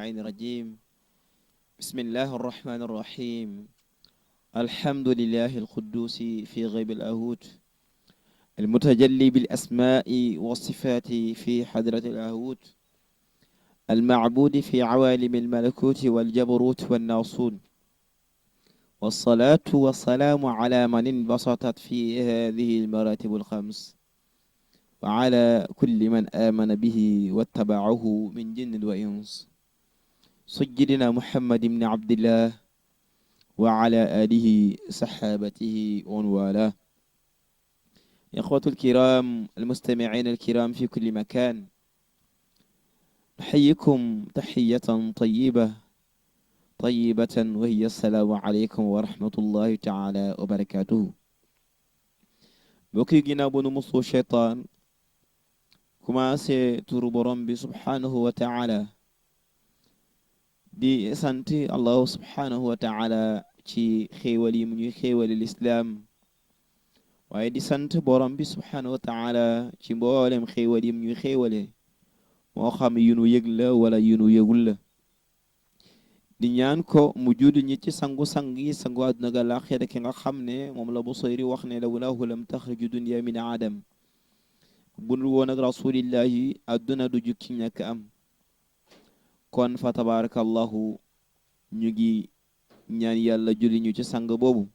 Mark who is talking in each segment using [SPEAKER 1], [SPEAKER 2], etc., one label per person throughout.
[SPEAKER 1] اللعين الرجيم. بسم الله الرحمن الرحيم. الحمد لله القدوس في غيب الأهوت، المتجلي بالأسماء والصفات في حضرة الأهوت، المعبود في عوالم الملكوت والجبروت والناصون، والصلاة والسلام على من انبسطت في هذه المراتب الخمس، وعلى كل من آمن به واتبعه من جن وإنس، سيدنا محمد بن عبد الله وعلى آله صحابته ومن والاه. إخوة الكرام المستمعين الكرام في كل مكان، نحييكم تحية طيبة طيبة وهي السلام عليكم ورحمة الله تعالى وبركاته. بوكي جنا بنو مصو الشيطان كما سي تربرم سبحانه وتعالى دي سنتي الله سبحانه وتعالى ci xéewal yi mu ñuy xéewale lislaam waaye di sant borom bi subhaanahu wa taala ci mboolem xéewal yi mu ñuy xéewale moo xam yu nu yëg la wala yu nu yëgul la di ñaan ko mu juudu ñi ci sangu-sang yi sangu àdduna ga laaxira ki nga xam ne moom la Busayri wax ne lawlaahu lam taxriju dunya min adam bunul woon ak rasulillahi àdduna du jukki ñàkk am kon fa tabarakallahu ñu ngi ñaan yàlla julli ñu ci sang boobu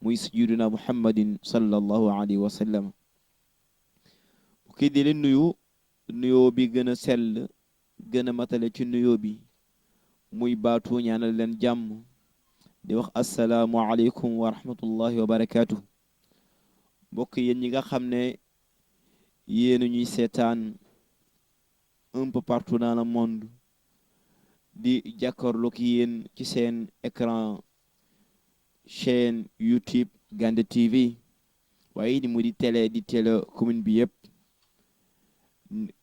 [SPEAKER 1] muy sayyiduna muhammadin sallallahu alayhi wa sallam kii di leen nuyoo bi gën a sell gën a matale ci nuyoo bi muy baatu ñaanal leen jàmm di wax assalaamu aleykum wa rahmatullahi wa barakaatu. mbokk yéen ñi nga xam ne yéen ñuy seetaan un peu partout dans le monde di jàkkaarloog yéen ci seen écran chaîne YouTube Gande TV waaye di mu di télé commune bi yëpp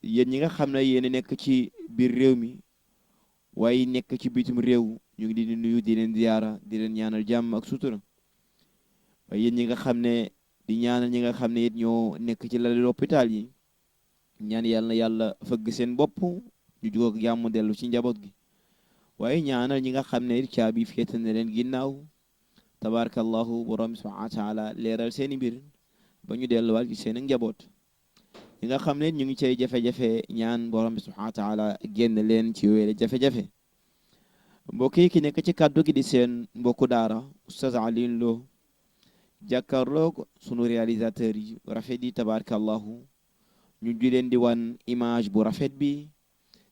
[SPEAKER 1] yéen ñi nga xam ne yéen nekk ci biir réew mi waaye nekk ci bitim réew ñu ngi di nuyu di leen ziyaara di leen ñaanal jàmm ak sutura waaye yéen ñi nga xam ne di ñaanal ñi nga xam ne it ñoo nekk ci lali hôpital yi ñaan yàlla na yàlla fëgg seen bopp ñu jóg ak jàmm dellu ci njaboot gi waaye ñaanal ñi nga xam ne it caabi féete na leen ginnaaw tabarakallahu borom bi subhanahu wa taala leeral seeni mbir ba ñu delluwaat ci seen njaboot ñi nga xam ne ñu ngi cay jafe-jafe ñaan borom bi subhanahu wa taala génn leen ci yooyu jafe-jafe mbokk yi ki nekk ci kàddu gi di seen mbokku daara Oustaz Alioune Lo jàkkaarloo sunu réalisateur yi rafet yi tabarakallahu ñu di leen di wan image bu rafet bi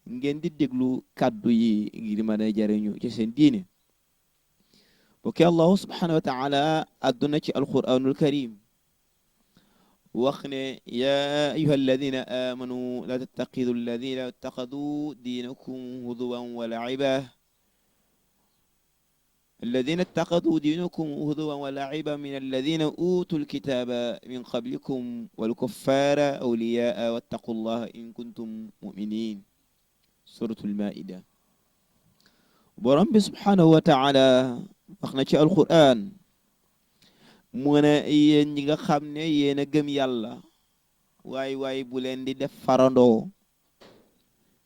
[SPEAKER 1] ngeen di déglu kàddu yi ngir mën a jariñu ci seen diine bokki allahu subhanahu wa taala adduna ci alquranul karim wax ne ya ayuha alladina amanu la tattaxidu alladina ittaxadu diinakum huduwan wa laciba الذين اتخذوا دينكم هزوا ولعبا من الذين أوتوا الكتاب من قبلكم والكفار أولياء واتقوا الله إن كنتم مؤمنين سورة المائدة برب سبحانه وتعالى أخنا شاء القرآن منا ينجا خامني ينا گم يالا واي بولين دي دef farando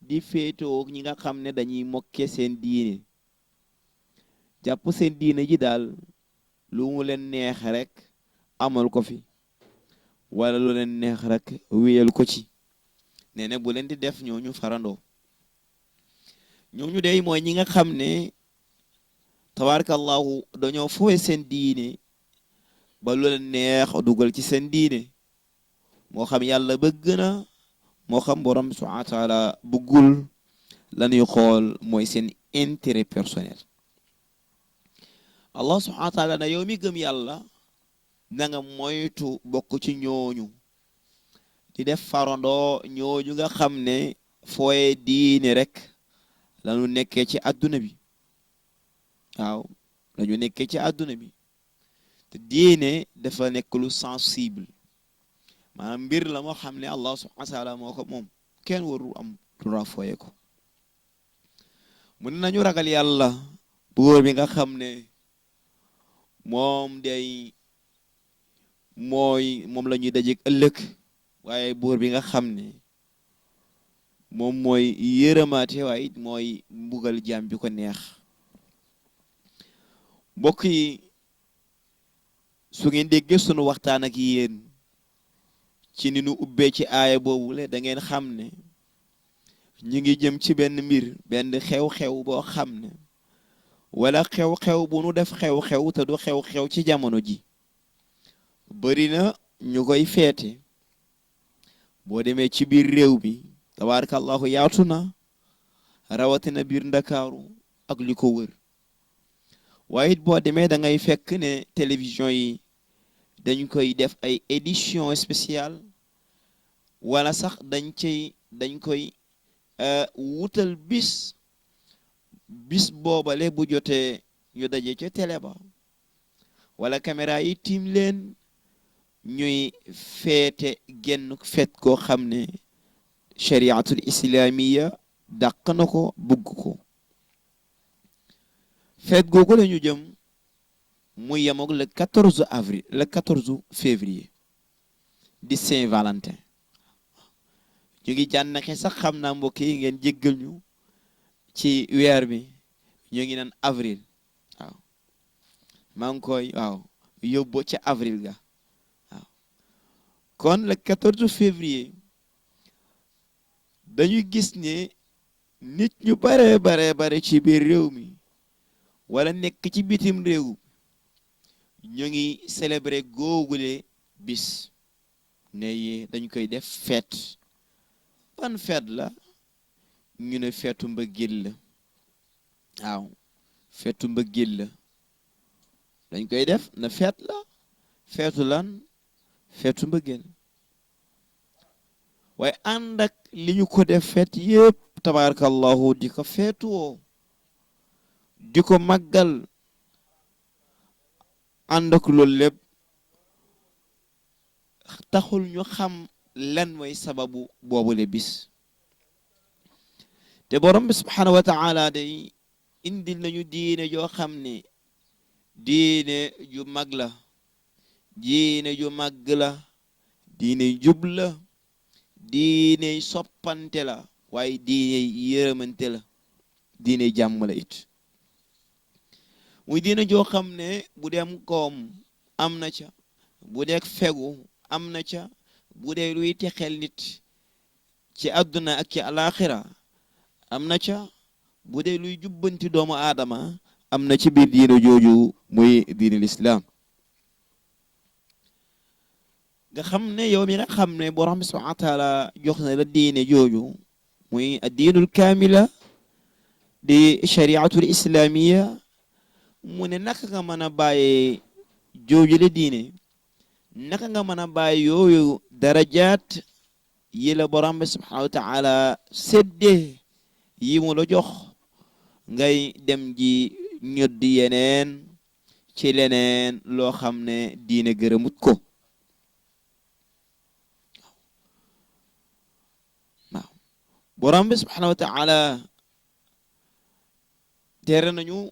[SPEAKER 1] di féetoo ñi nga xam ne dañuy mokke seen diine jàpp seen diine ji daal lu mu leen neex rek amal ko fi wala lu leen neex rek wéyal ko ci nee na bu leen di def ñooñu farandoo ñooñu dey mooy ñi nga xam ne tabarakallahu dañoo foowe seen diine ba lu leen neex dugal ci seen diine moo xam yàlla bëgg na moo xam borom subhanahu wa taala bëggul lañuy xool mooy seen intérêt personnel allah subhanahu wa taala na yow mi gëm yàlla na nga moytu bokk ci ñooñu di def farandoo ñooñu nga xam ne fooye diine rek lañu nekkee ci àdduna bi waaw lañu nekkee ci àdduna bi te diine dafa nekk lu sensible maanaam mbir la moo xam ne allah subhanahu wa taala moo ko moom kenn warul am droit fooye ko mun nañu ragal yàlla buur bi nga xam ne moom day moom la ñuy dajeek ëllëg waaye buur bi nga xam ne moom mooy yërëmaate waaye it mooy mbugal jaam bi ko neex. mbokk yi su ngeen déggee sunu waxtaan ak yéen ci ni nu ubbee ci aaya boobule da ngeen xam ne ñu ngi jëm ci benn mbir, benn xew-xew boo xam ne wala xew-xew bu nu def xew-xew te du xew-xew ci jamono ji bari na ñu koy feete. boo demee ci biir réew bi tabarakallahu yaatu na, rawatina biir Ndakaaru ak li ko wër. waaye it boo demee da ngay fekk ne télévision yi dañ koy def ay édition spéciale wala sax dañ koy wutal bis boobale bu jotee ñu daje ca télé ba wala caméra yi tiim leen ñuy feete genn feet koo xam ne chariatul islamiya dàq na ko bugg ko. feet googu la ñu jëm muy yemoog le 14 avril le 14 février di Saint-Valentin. ñu ngi jànnaxe sax xam naa mbokk yi ngeen jéggal ñu ci weer bi ñu ngi naan avril. waaw maa ngi koy yóbbu ca avril ga. waaw kon le 14 février dañuy gis ne nit ñu bare ci biir réew mi wala nekk ci bitim réew ñu ngi célébrer googule bis ne dañ koy def fête. ban feet la ñu ne feetu mbëggeel la. waaw feetu mbëggeel la dañ koy def na feet la. feetu lan? feetu mbëggeel. waaye ànd ak li ñu ko def feet yépp tabarakallahu di ko feetuwoo di ko màggal ànd ak loolu lépp taxul ñu xam lan mooy sababu boobule bis. te borom bi subhanahu wa taala day indil nañu diine joo xam ne diine ju mag la, diine ju màgg la, diine jub la, diine soppante la, waaye diine yërëmante la, diine jàmm la it. muy diine joo xam ne bu dee am koom am na ca, bu dee fegu am na ca, bu dee luy texel nit ci àdduna ak ci alaxira am na ca, bu dee luy jubbanti doomu aadama am na ci biir diine jooju muy diine lislaam. nga xam ne yow mi nga xam ne borom bi subhanahu wa taala jox na la diine jooju muy addiinul kaamila di shariatul islamiya, mu ne naka nga mën a bàyyee jooju la diine, naka nga mën a bàyyi yooyu darajaat yi la borom bi subhanahu wa taala séddee yi mu la jox ngay dem ji ñoddi yeneen ci leneen loo xam ne diine gërëmut ko. waaw borom bi subhanahu wa taala tere nañu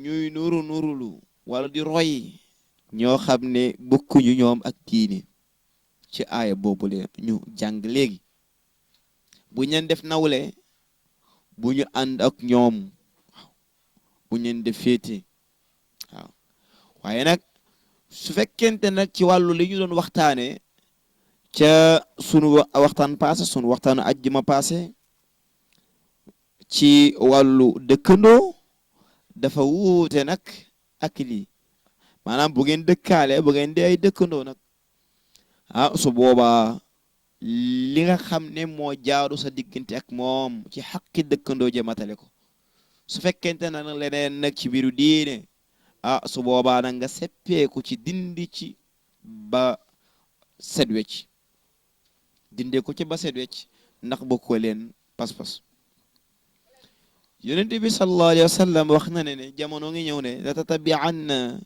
[SPEAKER 1] ñuy nurulu wala di roy ñoo xam ne bokkuñu ñoom ak diine ci aaya boobule ñu jàng léegi. bu ñeen def nawle, bu ñu ànd ak ñoom, bu ñeen def féete. waaw waaye nag su fekkente nag ci wàllu li ñu doon waxtaane ca sunu waxtaan passé, sunu waxtaanu ajjuma passé, ci wàllu dëkkandoo dafa wuute nag ak lii. maanaam bu ngeen dëkkaale, bu ngeen di ay dëkkandoo nag su boobaa li nga xam ne moo jaaru sa diggante ak moom ci xaqi dëkkandoo jëmatale ko. su fekkente nag leneen nag ci biiru diine su boobaa nag nga seppeeku ci dindi ci ba set wecc, dindee ko ci ba set wecc ndax bokkoo leen pas-pas. yonent bi sallallahu alayhi wa sallam wax na ne jamono ngi ñëw ne la tatabi'anna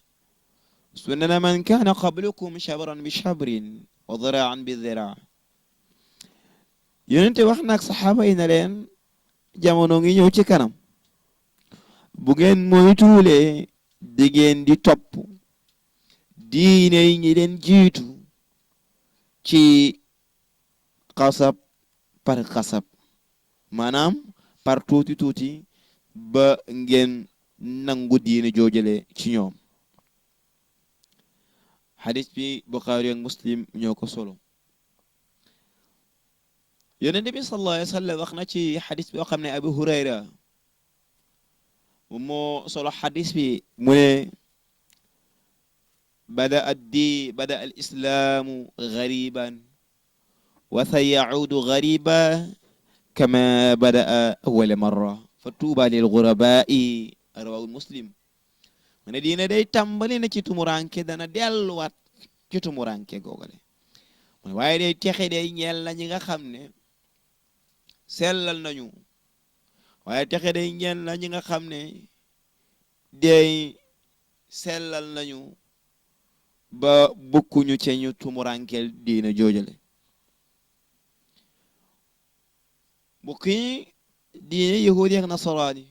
[SPEAKER 1] sunana man kaana qablakum shabran bi shabrin wa diraan bi diraa. yonente wax nag saxaaba yi na leen jamono ngi ñëw ci kanam, bu ngeen moytuwulee di ngeen di topp diine yi ñi leen jiitu ci xasab par xasab. maanaam par tuuti ba ngeen nangu diine joojale ci ñoom. xadis bi Buxaari ak Muslim ñoo ko solo. yonent bi sallallahu alayhi wa sallam wax na ci xadis boo xam ne Abu Hurayra moo solo xadis bi mu ne bada al islaamu gariban wa sa yacuudu gariba kama badaa awwala marra fa tuuba lil gurabai rawahu Muslim. mu ne diine day tàmbali na ci tumuranke dana delluwaat ci tumuranke googale mu ne waaye day texe day ñeel na ñi nga xam ne sellal nañu waaye texe day ñeel na ñi nga xam ne day sellal nañu ba bokkuñu ci ñu tumurankel diine joojale. mbokk yi diine yahudi ak nasaraani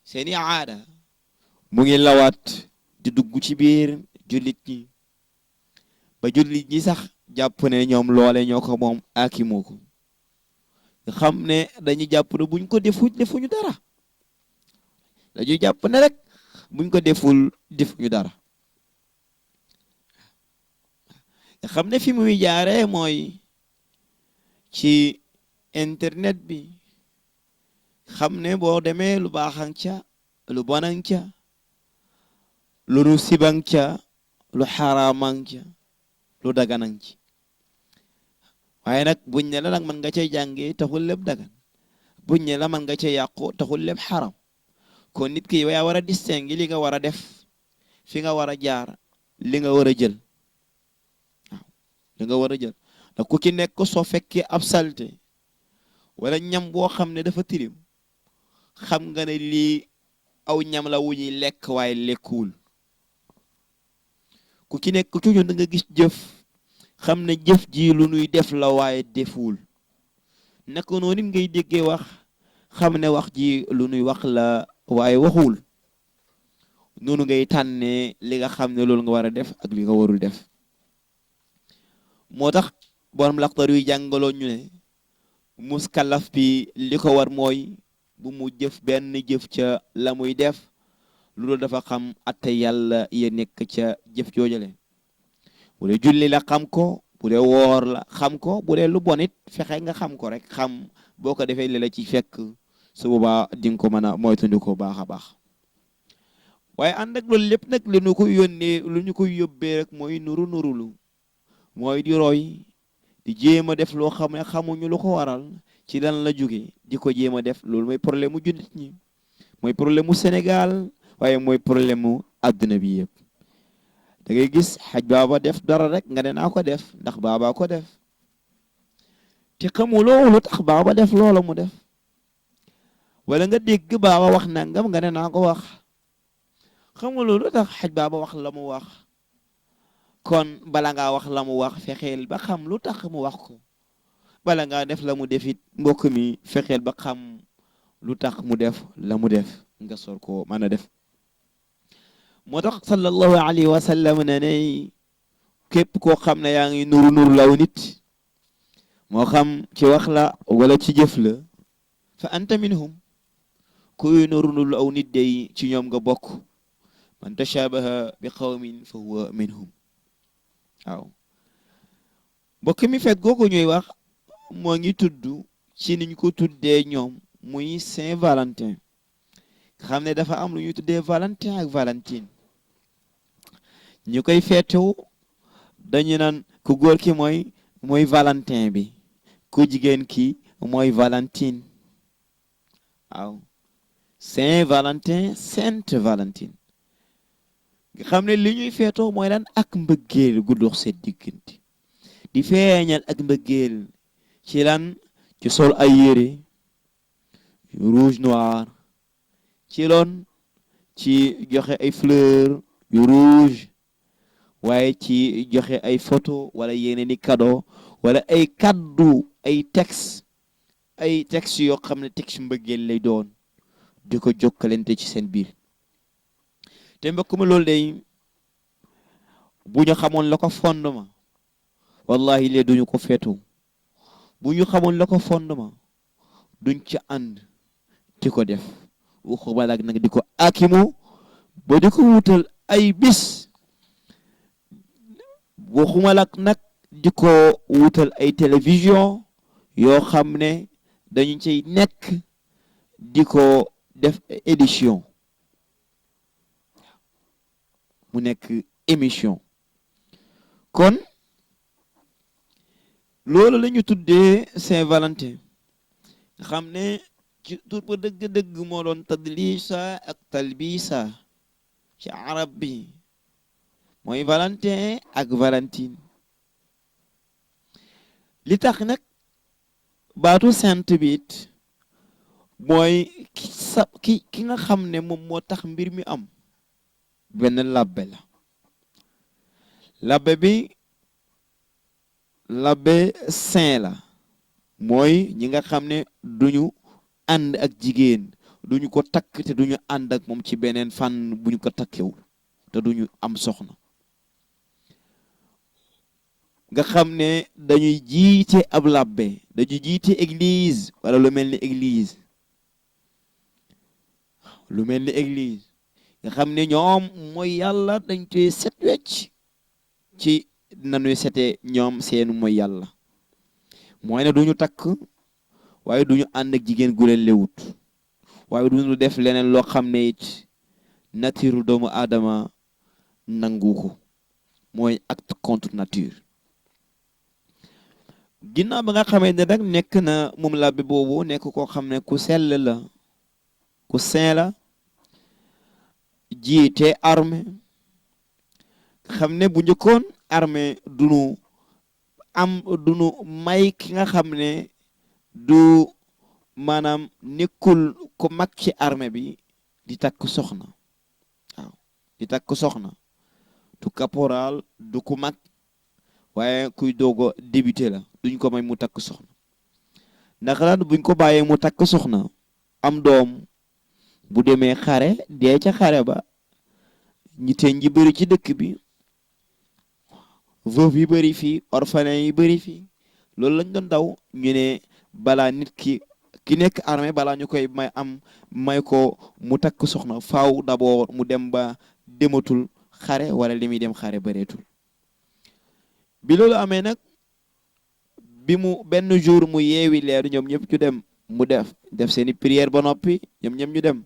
[SPEAKER 1] seeni aada mu ngi lawaat di dugg ci biir jullit ñi ba jullit ñi sax jàpp ne ñoom loole ñoo ko moom aakimoo ko nga xam ne dañuy jàpp ne buñ ko defuñu dara dañuy jàpp ne rek buñ ko defuñu dara nga xam ne fi muy jaaree mooy ci internet bi xam ne boo demee lu baaxan ca lu bonan ca lu nu siban ca lu xaraaman ca lu daganan ci waaye nag buñ ne la nag man nga cay jàngee taxul lépp dagan buñ ne la man nga cay yàqu taxul lépp xaram kon nit ki yaa war a distinguer li nga war a def fi nga war a jaar li nga war a jël waaw li nga war a jël ndax ku ci nekk soo fekkee ab salte wala ñam boo xam ne dafa tilim xam nga ne lii aw ñam la wu ñuy lekk waaye lekkuwul ku ci nekk ci ñun da nga gis jëf xam ne jëf ji lu nuy def la waaye defuwul naka noonu ngay déggee wax xam ne wax ji lu nuy wax la waaye waxuwul noonu ngay tànnee li nga xam ne loolu nga war a def ak li nga warul def. moo tax borom Laxdari yu jàngaloon ñu ne muskalaf bi li ko war mooy bu mu jëf benn jëf ca la muy def loolu dafa xam atte yàlla ya nekk ca jëf joojale bu dee julli la xam ko bu dee woor la xam ko bu dee lu bon it fexe nga xam ko rek xam boo ko defee li la ci fekk su boobaa di nga ko mën a moytandiku baax a baax. waaye ànd ak loolu lépp nag li ñu koy yónnee lu ñu koy yóbbee rek mooy nurulu mooy di roy di jéem a def loo xam ne xamuñu lu ko waral ci lan la jóge di ko jéem a def loolu mooy problème mu jullit ñi mooy problème mu Sénégal waaye mooy problème mu àdduna bi yëpp. da ngay gis xaj baaba def dara rek nga ne naa ko def ndax baaba ko def te xamuloo lu tax baaba def loola mu def wala nga dégg baaba wax nangam nga ne naa ko wax xamuloo lu tax xaj baaba wax la mu wax kon bala ngaa wax la mu wax fexeel ba xam lu tax mu wax ko bala ngaa def la mu def it mbokk mi fexeel ba xam lu tax mu def la mu def nga sor ko mën a def. moo tax sallallahu alayhi wa sallam ne ne képp koo xam ne yaa ngi nuru law nit moo xam ci wax la wala ci jëf la fa anta minhum kuy nuru law nit day ci ñoom nga bokk man tashabaha bi qawmin fa huwa minhum. waaw mbokk mi fet googu ñuy wax moo ngi tudd ci niñ ko tuddee ñoom muy Saint-Valentin xam ne dafa am lu ñuy tuddee Valentin ak Valentine ñu koy feetewu dañu naan ku góor ki mooy Valentin bi ku jigéen ki mooy Valentine. waaw Saint-Valentin Sainte Valentine nga xam ne li ñuy feetoo mooy lan ak mbëggeel gu dox seen diggante di feeñal ak mbëggeel ci lan ci sol ay yére rouge noir ci loon ci joxe ay fleur yu rouge waaye ci joxe ay photo wala yeneen i cadeau wala ay kaddu ay texte yoo xam ne texte mbëggeel lay doon di ko jokkalante ci seen biir. te mbokk ma loolu day bu ñu xamoon la ko fondement wallahi lee duñu ko feetu bu ñu xamoon la ko fondement duñ ci ànd di ko def waxuma nag di ko akimu ba di ko wutal ay bis waxuma nag di ko wutal ay télévision yoo xam ne dañu ciy nekk di ko def édition mu nekk émission kon loolu la ñu tuddee Saint-Valentin nga xam ne ci tur ba dëgg-dëgg moo doon tadlisa ak talbisa ci arab bi mooy Valentin ak Valentine li tax nag baatu sainte bi it mooy ki nga xam ne moom moo tax mbir mi am benn labbe la labbe saint la mooy ñi nga xam ne duñu ànd ak jigéen duñu ko takk te duñu ànd ak moom ci beneen fànn bu ñu ko takkewul te duñu am soxna nga xam ne dañuy jiite ab labbe dañuy jiite église wala lu mel ni église nga xam ne ñoom mooy yàlla dañ koy set wecc ci nanuy setee ñoom seenu mooy yàlla mooy ne duñu takk waaye duñu ànd ak jigéen gu leen lewut waaye duñu def leneen loo xam ne it nature doomu aadama nangu ko mooy acte contre nature ginnaaw ba nga xamee ne rek nekk na moom labbe boobu nekk koo xam ne ku sell la ku saint la jiite armée xam ne bu njëkkoon armée duñu may ki nga xam ne du maanaam nekkul ku mag ci armée bi di takk soxna waaw di takk soxna du caporal du ku mag waaye kuy doog a débuté la duñ ko may mu takk soxna ndax lan buñ ko bàyyee mu takk soxna am doom bu demee xare dee ca xare ba ñi teen ñi bëri ci dëkk bi veuve yi bëri fii orphelin yi bëri fii loolu lañ doon daw ñu ne balaa nit ki nekk armée balaa ñu koy may ko mu takk soxna faaw d'abord mu dem ba dematul xare wala li muy dem xare bëreetul bi loolu amee nag bi mu benn jour mu yeewi leeru ñoom ñëpp ñu dem mu def seeni prière ba noppi ñoom ñëpp ñu dem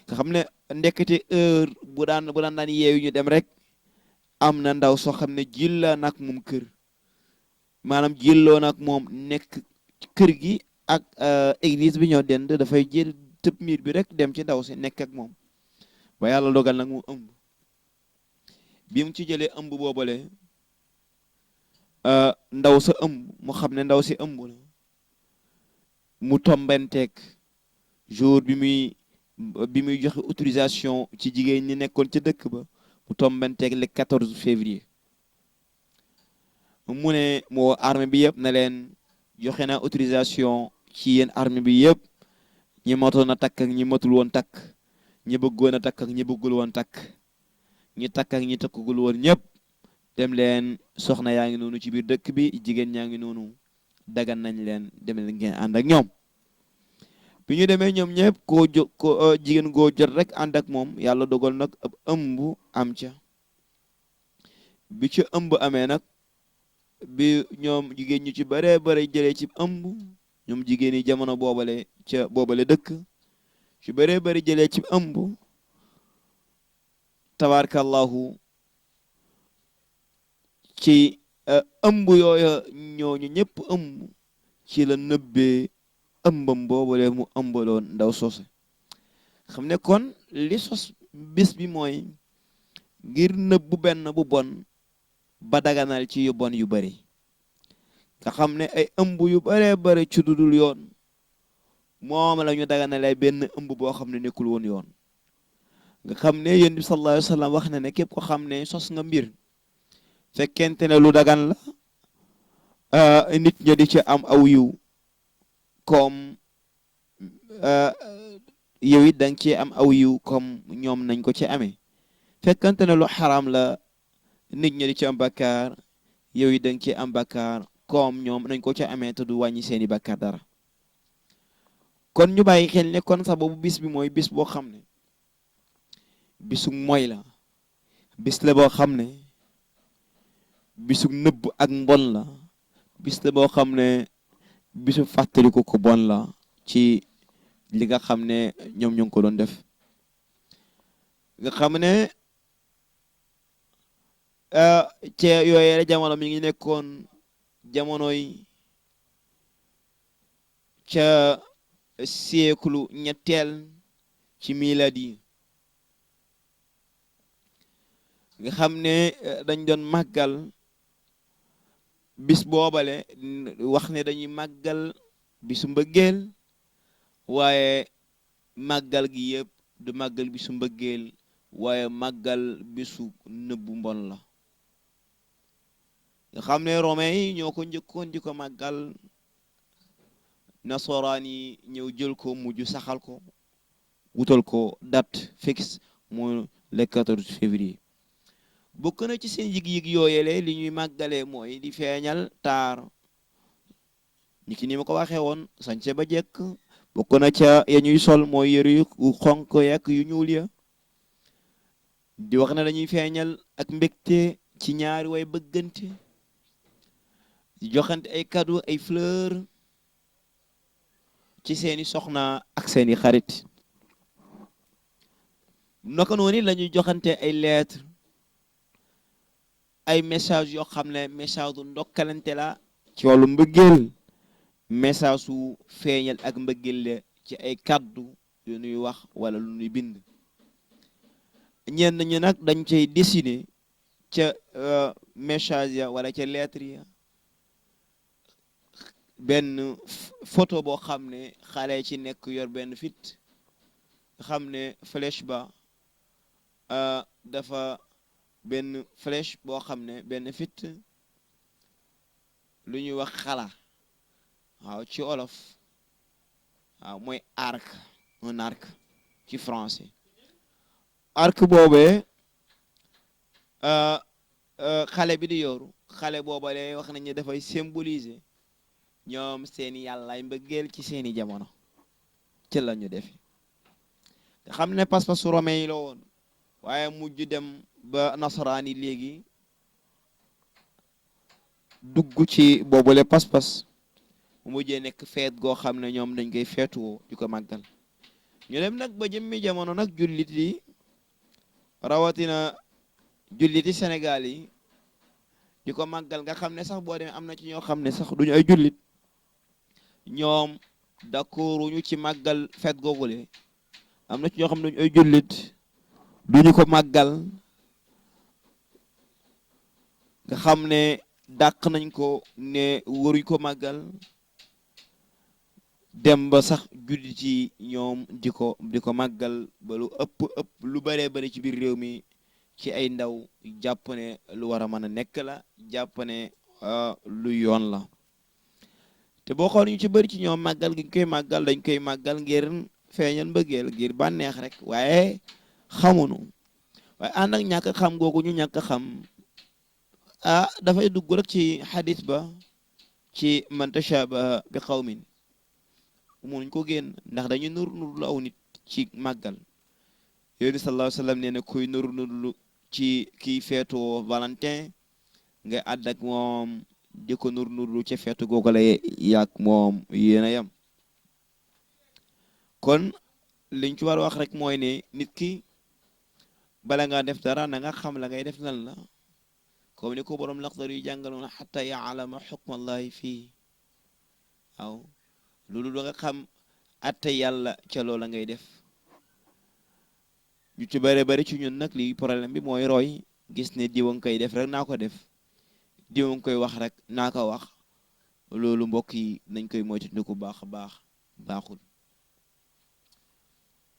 [SPEAKER 1] nga xam ne ndekkete heure bu daan yeewi ñu dem rek am na ndaw soo xam ne jilla nag moom kër maanaam jilloo nag moom nekk kër gi ak église bi ñoo dend dafay jël tëb miir bi rek dem ci ndaw si nekk ak moom ba yàlla dogal nag mu ëmb bi mu ci jëlee ëmb boobale ndaw sa ëmb mu xam ne ndaw si ëmb la mu tombenteeg jour bi muy joxe autorisation ci jigéen ñi nekkoon ca dëkk ba mu tombenteeg le 14 février mu ne moo armée bi yëpp na leen joxe na autorisation ci yéen armée bi yëpp ñi matoon a takk ak ñi matul woon takk ñi bëggoon a takk ak ñi bëggul woon takk ñi takk ak ñi takkagul woon ñëpp dem leen soxna yaa ngi noonu ci biir dëkk bi jigéen ñaa ngi noonu dagan nañ leen dem leen ngeen ànd ak ñoom bi ñu demee ñoom ñëpp ko jigéen goo jot rek ànd ak moom yàlla dogal nag ab ëmb am ca bi ci ëmb amee nag bi ñoom jigéen ñu ci bare bare jëlee ci ëmb ñoom jigéen yi jamono boobale dëkk ci bare bare jëlee ci ëmb tabaarakallahu ci ëmb yooya ñooñu ñëpp ëmb ci la nëbbee ëmbam boobale mu ëmbaloon ndaw soose xam ne kon li sos bis bi mooy ngir nëbbu benn bu bon ba daganal ci yu bon yu bari nga xam ne ay ëmb yu bare bare ci dudul yoon moom la ñu daganale benn ëmb boo xam ne nekkul woon yoon nga xam ne yonent bi sallallahu alayhi wa sallam wax na ne képp ko xam ne sos nga mbir fekkente ne lu dagan la nit ñi di ci am aw yiw comme yow it danga ci am aw yiw comme ñoom nañ ko ci amee fekkente ne lu xaram la nit ñi di ci am bakkaar yow it danga ci am bakkaar comme ñoom nañ ko ci amee te du wàññi seeni bakkaar dara kon ñu bàyyi xel ne kon sababu bis bi mooy bis boo xam ne bisu moy la, bis la boo xam ne bisu nëbb ak mbon la, bis la boo xam ne bisu fàttaliku ko bon la ci li nga xam ne ñoom ñu ngi ko doon def. nga xam ne ci yooyee jamono mi ngi nekkoon jamonoy ca siècle ñetteel ci miladi nga xam ne dañ doon màggal bis boobale wax ne dañuy màggal bisu mbëggeel, waaye màggal gi yëpp du màggal bisu mbëggeel waaye màggal bisu nëbbu mbon la. nga xam ne romain yi ñoo ko njëkkoon di ko màggal, nasaraan yi ñëw jël ko mujj saxal ko wutal ko date fixe mu le 14 février. bokk na ci seen yëg-yëg yooyele li ñuy màggalee mooy di feeñal taar, ni ki ni ma ko waxee woon sañse ba jekk. bokk na ca ya ñuy sol mooy yëre yu xonk yak yu ñuul ya, di wax ne dañuy feeñal ak mbégte ci ñaari way bëggante, di joxante ay cadeau ay fleur ci seeni soxna ak seeni xarit. naka noonu la ñuy joxante ay lettre, ay message yoo xam ne message du ndokkalante la ci wàllu mbëggeel, message su feeñal ak mbëggeel la ci ay kaddu yu nuy wax wala lu nuy bind. ñenn ñi nag dañ cay dessiner ca message ya wala ca lettre ya benn photo boo xam ne xale ci nekk yor benn fit, xam ne flèche ba dafa benn flèche boo xam ne benn fit lu ñuy wax xala, waaw ci olof, waaw mooy arc, un arc ci français. arc boobee xale bi di yoru, xale boobale wax nañ ne dafay symboliser ñoom seeni yàllaay mbëggeel ci seeni jamono ci la ñu defe. te xam ne pas-pasu romain yi la woon, waaye mujj dem ba nasaraan yi léegi dugg ci boobule pas-pas, mu mujjee nekk feet goo xam ne ñoom dañ koy feetuwoo di ko màggal. ñu dem nag ba jëmmi jamono nag jullit yi rawatina julliti Sénégal yi di ko màggal, nga xam ne sax boo demee am na ci ñoo xam ne sax duñu ay jullit, ñoom d'accorduñu ci màggal feet googule. am na ci ñoo xam ne duñu ay jullit duñu ko màggal, nga xam ne dàq nañ ko ne waruñ ko màggal, dem ba sax jullit yi ñoom di ko màggal ba lu ëpp lu bëree bëri ci biir réew mi ci ay ndaw jàpp ne lu war a mën a nekk la, jàpp ne lu yoon la. te boo xool ñu ci bëri ci ñoom màggal gi ñu koy màggal dañ koy màggal ngir feeñal mbëggeel, ngir bànneex rek, waaye xamuñu. waaye ànd ak ñàkk xam googu ñu ñàkk xam dafay dugg rek ci xadis ba ci man tashabaha bi qawmin, munuñ ko génn ndax dañuy nur lu aw nit ci màggal. yooyu sallallahu alayhi wa sallam nee na kuy nur ci kii feetoo Valentin nga àdd ak moom di ko nur ca feetu googu la yàgg moom yéen a yem. kon liñ ci war a wax rek mooy ne nit ki bala ngaa def dara na nga xam la ngay def lan la, comme ni ko borom Laxdar yu jàngaloon xatta yaalama xukmallahi fii. waaw loolu da nga xam atte yàlla ca loola ngay def. ñu ci bari ci ñun nag li problème bi mooy roy, gis ne diwa nga koy def rek naa ko def, diwa nga koy wax rek naa ko wax. loolu mbokk yi nañ koy moytandiku baax a baax, baaxul.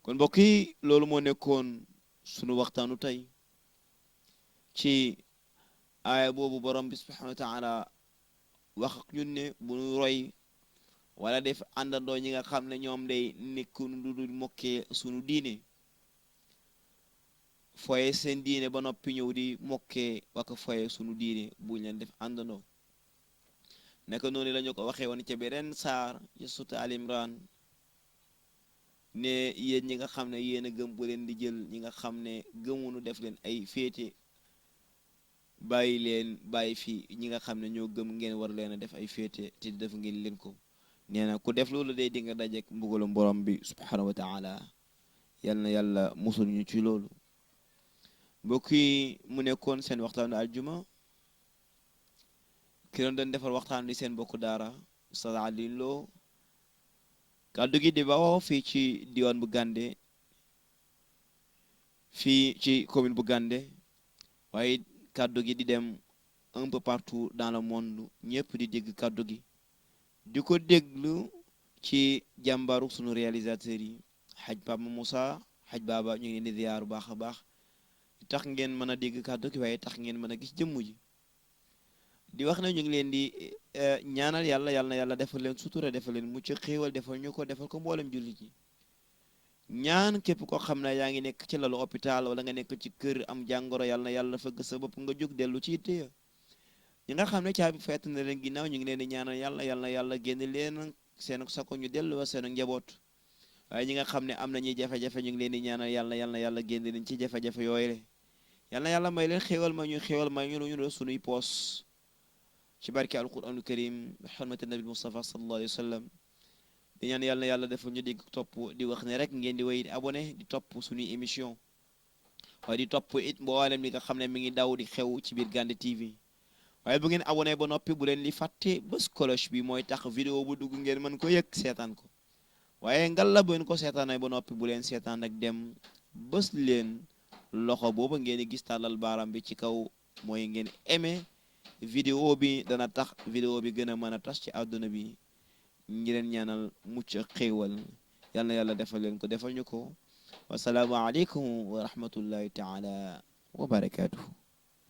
[SPEAKER 1] kon mbokk yi loolu moo nekkoon sunu waxtaanu tey ci aaya boobu borom bi subhanahu wa taala wax ak ñun ne bu ñu roy wala def àndandoo ñi nga xam ne ñoom day nekku lu dul mokkee sunu diine, foye seen diine ba noppi ñëw di mokkee waka foye sunu diine buñ leen def àndandoo. naka noonu la ñu ko waxee woon ca beneen saar ci suuta Al Imran ne yéen ñi nga xam ne yéen a gëm bu leen di jël ñi nga xam ne gëmunu def leen ay féete bàyyi fi ñi nga xam ne ñoo gëm ngeen war leen a def ay féete te def ngeen leen ko nee na ku def loolu day di nga dajeek mbugalum borom bi subhanahu wa taala yal na yàlla musul ñu ci loolu mbokk yi mu nekkoon seen waxtaanu aljuma ki doon defar waxtaan di seen bokku daara Oustaz Alioune Lo kàddu gi di bawoo fii ci diwaan bu Gandé fii ci commune bu Gandé waaye kàddu gi di dem un peu partout dans le monde ñëpp di dégg kàddu gi di ko déglu ci jàmbaru sunu réalisateurs yi xaj Papa Moussa xaj Baba ñu ngi leen di ziar bu baax a baax tax ngeen mën a dégg kàddu gi waaye tax ngeen mën a gis jëmm ji di wax ne ñu ngi leen di ñaanal yàlla na yàlla defal leen sutura defal leen mucc xéewal defal ñu ko defal ko mboolem jullit yi ñaan képp koo xam ne yaa ngi nekk ci lalu hôpital wala nga nekk ci kër am jàngoro yàlla na yàlla fëgg sa bopp nga jóg dellu ci itte ya ñi nga xam ne caabi feet na leen ginnaaw ñu ngi leen di ñaanal yàlla na yàlla génne leen seen sako ñu dellu wa seen njaboot waaye ñi nga xam ne am nañuy jafe-jafe ñu ngi leen di ñaanal yàlla na yàlla génne leen ci jafe-jafe yooyu yàlla na yàlla may leen xéewal may ñu ñu sunuy poos ci barke alquranul karim bi xurmati nabi Mustafa sallallahu alayhi wa sallam di ñaan yàlla na yàlla defal ñu dégg topp di wax ne rek ngeen di wéy di abonné di topp suñuy émission waaye di topp it mboolem li nga xam ne mi ngi daw di xew ci biir Gandé TV waaye bu ngeen abonné ba noppi bu leen li fàtte bés cloche bi mooy tax vidéo bu dugg ngeen mën ko yëg seetaan ko waaye ngalla bu ngeen ko seetaanee ba noppi bu leen seetaan ak dem bés leen loxo booba ngeen di gis tàllal baaram bi ci kaw mooy ngeen aimé vidéo bi dana tax vidéo bi gën a mën a tas ci àdduna bi ñi leen ñaanal mucc xéewal yal na yàlla defal leen ko defal ñu ko wasalaamu aleykum wa rahmatullahi taala wa barakaatuhu